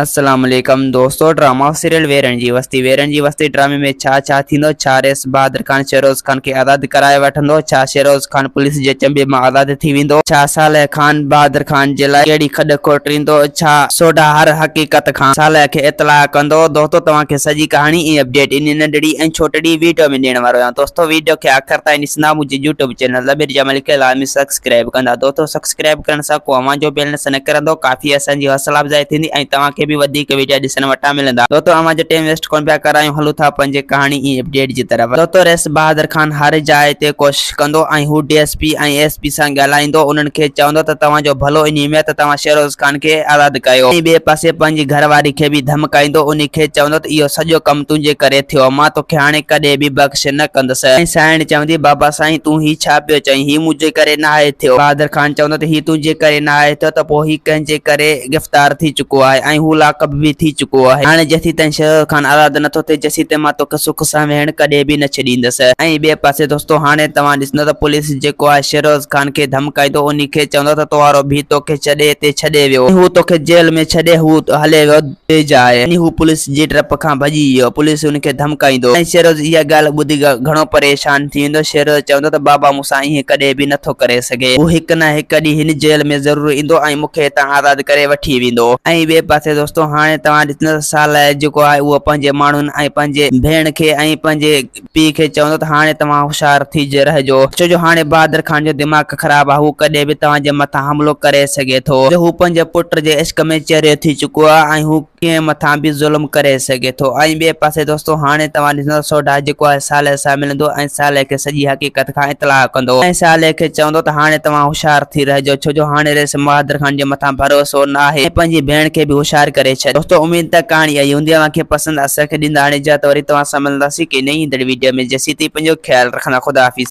السلام عليڪم دوستو ڊراما سيريل ويرڻ جي وستي ويرڻ جي وستي ڊرامي ۾ ڇا ڇا ٿيندو ڇا ريس بهادر خان شهروز خان کي آزاد ڪرائي وٺندو ڇا شهروز خان پوليس جي چنبي مان آزاد ٿي ويندو ڇا صالح خان بهادر خان جي لاء ڪهڙي کڏ کوٽريندو ڇا سوڍا هر حقيقت کان صالح کي اطلاع ڪندو دوستو توهان کي سڄي ڪهاڻي ۽ اپڊيٽ انهي ننڍڙي ۽ ڇوٽڙي ويڊيو ۾ ڏيڻ وارو آهيان دوستو ويڊيو کي آخر تائين ڏسندا منهنجي يوٽيوب چينل ضمير جمالي کي لازمي سبسڪرائيب ڪندا دوستو سبسڪرائيب ڪرڻ سان ڪو اوهان جو بيلنس نه ڪرندو ڪافي اسان جي حوصلا افزائي ٿيندي ۽ توهان کي به وڌيڪ ويڊيا ڏسڻ وٽان ملندا دوستو اوهان جو ٽيم ويسٽ ڪونه پيا ڪرايون هلون ٿا پنهنجي ڪهاڻي ۽ اپڊيٽ جي طرف دوستو رئيس بهادر خان هر جاء تي ڪوشش ڪندو ۽ هو D S P ۽ S P سان ڳالهائيندو انهن کي چوندو ته توهان جو ڀلو انهي ۾ ته توهان شهروز خان کي آزاد ڪيو ۽ ٻئي پاسي پنهنجي گهر واري کي به ڌمڪائيندو انهي کي چوندو ته اهو سڄو ڪم تنهنجي ڪري ٿيو مان توکي هاڻي ڪڏهن به بخش نه ڪندس ۽ سانئڻ چوندي، بابا سائين تون هي ڇا پيو چئين، هي منهنجي ڪري ناهي ٿيو. بهادر خان چوندو ته هي تنهنجي ڪري ناهي ٿيو ته پوء هي ڪنهن جي ڪري گرفتار ٿي چڪو آهي ۽ هو لاڪ اپ به ٿي چڪو آهي. هاڻي جيسيتائين شهزاد خان آزاد نٿو ٿئي جيسيتائين مان توکي سک سان ويهڻ ڪڏهن به نه ڇڏيندس. ۽ ٻئي پاسي دوستو هاڻي توهان ڏسندو ته پوليس جيڪو آهي شهروز خان کي ڌمڪائيندو انهي کي چوندو ته تو وارو ڀي توکي ڇڏي هتي ڇڏي ويو ۽ هو توکي جيل ۾ ڇڏي هو هلي ويو. بي جاء ۽ هو پوليس جي ڊپ کان ڀڄي ويو. پوليس هن کي ڌمڪائيندو ۽ شيروز اها ڳالهه ٻڌي گهڻو پريشان ٿي ويندو. شيروز چوندو ته بابا مون سان ائين ڪڏهن به نٿو ڪري سگهي. هو هڪ نه هڪ ڏينهن هن جيل ۾ ضرور ايندو ۽ مون کي هتان آزاد ڪري وٺي ويندو. ۽ ٻئي پاسي دوستو هاڻي توهان ڏسندو ته صالح جيڪو آهي اهو پنهنجي ماڻهن ۽ پنهنجي ڀيڻ کي ۽ پنهنجي پيء کي چوندو ته هاڻي توهان هوشيار ٿي رهجو، ڇو جو هاڻي بهادر خان جو دماغ خراب آهي، هو ڪڏهن به توهان جي مٿان حملو ڪري سگهي ٿو، جو هو پنهنجي پٽ جي عشق ۾ چريو ٿي چڪو آهي ۽ هو ڪنهن مٿان به ظلم ڪري سگهي ٿو. ۽ ٻئي پاسي دوستو هاڻي توهان ڏسندو ته سوڍا جيڪو آهي صالح سان ملندو ۽ صالح کي سڄي حقيقت کان اطلاع ڪندو ۽ صالح کي چوندو ته هاڻي توهان هوشيار ٿي رهجو، ڇو جو هاڻي رئيس بهادر خان جي مٿان ڀروسو ناهي ۽ پنهنجي ڀيڻ کي به هوشيار ڪري ڇڏ. دوستو اميد ته ڪهاڻي آئي هوندي اوهان کي پسند اسان کي ڏيندا هاڻي اجازت وري توهان سان ملنداسين ڪنهن نئين ايندڙ ويڊيو ۾ جيسين تائين پنهنجو خيال رکندا خدا حافظ.